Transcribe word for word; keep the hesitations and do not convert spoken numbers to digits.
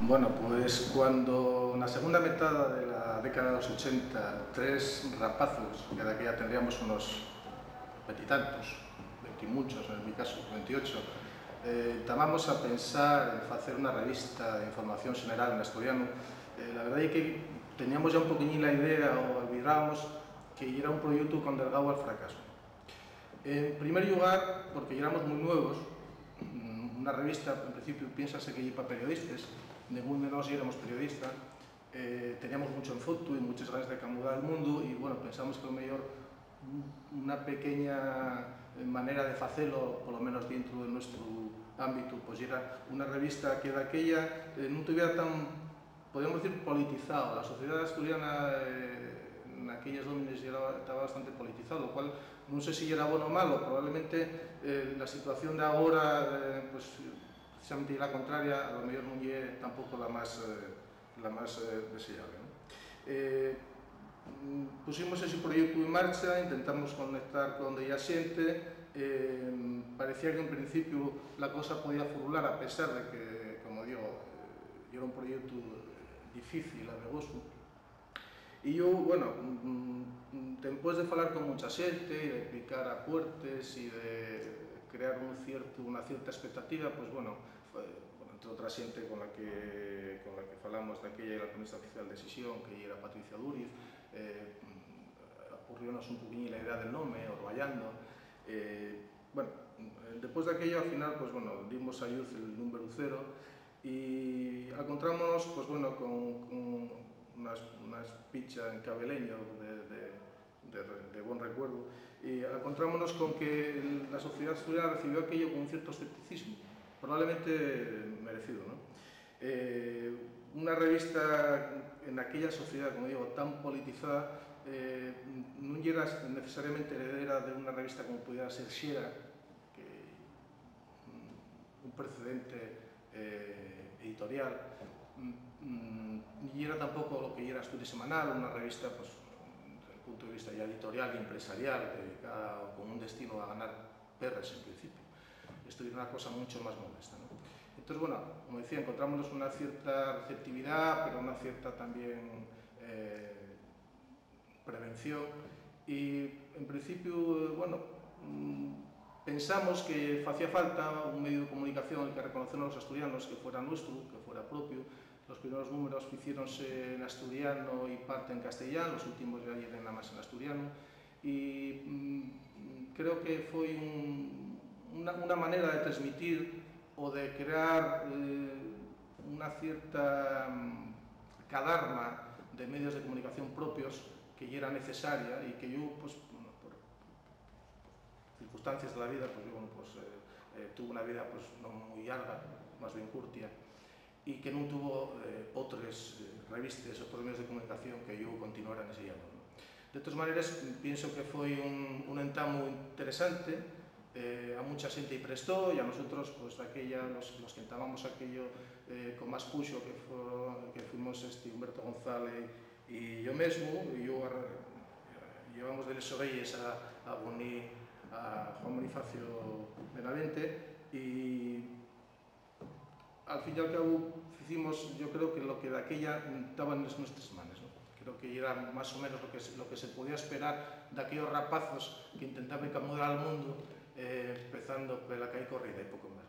Bueno, pues cuando na segunda metada de la década de los ochenta, tres rapazos, que daquella tendríamos unos veintitantos, veintimuchos, en mi caso, veintiocho, eh, entamamos a pensar en facer una revista de información xeneral en asturiano. Eh, la verdad es que teníamos ya un poquillín la idea, o albirábamos que yera un proyecto condergao al fracaso. En primer llugar, porque yéramos mui nuevos, mm, una revista, en principiu, piénsase que ye pa periodistes, ningún de nós yéramos periodista, eh, teníamos mucho enfotu y muchas ganes de camudar el mundo y, bueno, pensamos que lo mellor un-, una pequeña, eh, manera de facelo, polo menos dientro de nuestro ámbito, pues yera una revista que daquella, eh, nun tuviera tan, podríamos decir, politizado. La sociedad asturiana, eh, en aquellos domines yera, estaba bastante politizado, lo cual nun sé si yera bueno o malo. Probablemente, eh, la situación de agora, eh, pues, precisamente ye la contraria, a lo mellor nun ye tampoco la más, eh, la más, eh, deseable, ¿no? Eh, mm, pusimos ese proyecto en marcha, intentamos conectar con ella xente. Eh, parecía que en principio la cosa podía furular, a pesar de que, como digo, eh, yera un proyecto difícil, abegoso. Y yo, bueno, mm, mm, después de falar con mucha xente y de picar a puertes y de crear un cierto, una cierta expectativa, pues bueno, fue, bueno, entre otra xente con la que, con la que falamos daquella, la cronista oficial de sesión, que yera Patricia Duriz, eh, mm, ocurriónos un poquillín la idea del nome, Orbayando. Eh, bueno, mm, después de aquello, al final, pues bueno, dimos a lluz el número cero y encontrámonos, pues bueno, con, con una, una espicha en cabeleño de, de, de re-, de bon recuerdu, y encontrámonos con que el, la sociedad asturiana recibió aquello con un cierto escepticismo, probablemente merecido, ¿no? Eh, una revista en aquella sociedad, como digo, tan politizada, eh, nun yera necesariamente heredera de una revista como pudiera ser Xera, que, mm, un precedente, eh, editorial. Mm, mm, ni yera tampoco lo que yera Asturias Semanal, una revista, pues, desde el punto de vista ya editorial y empresarial, dedicada con un destino a ganar perres en principio. Esto yera una cosa mucho más modesta, ¿no? Entonces, bueno, como decía, encontrámonos una cierta receptividad, pero una cierta también, eh, prevención. Y, en principio, eh, bueno, mm, pensamos que facía falta un medio de comunicación al que reconocer a los asturianos, que fuera nuestro, que fuera propio. Los primeros números ficiéronse en asturiano y parte en castellano, los últimos ya yeren nada más en asturiano. Y, mm, creo que foi un, una, una manera de transmitir o de crear, eh, una cierta, mm, cadarma de medios de comunicación propios que yera necesaria y que yo, pues, bueno, por circunstancias de la vida, pues yo, bueno, pues, eh, eh, tuve una vida, pues, no muy larga, más bien curtia, y que nun tuvo, eh, otres, eh, revistes, otros medios de comunicación que yo continuara nese llano, ¿no? De todas maneras, pienso que foi un, un entamu interesante, eh, a mucha xente y prestó, y a nosotros, pues, daquella, los, los que entamamos aquello, eh, con más puxo, que fo-, que fuimos este Humberto González y yo mesmo, y yo ar-, llevamos de les orelles a, a Boni-, a Juan Bonifacio Benavente, y al fin y al cabo, hicimos, yo creo que lo que daquella taba nes nuestras manes, ¿no? Creo que yera más o menos lo que se, lo que se podía esperar d'aquellos rapazos que intentaban camudar al mundo, eh, empezando pela cai corrida y poco más.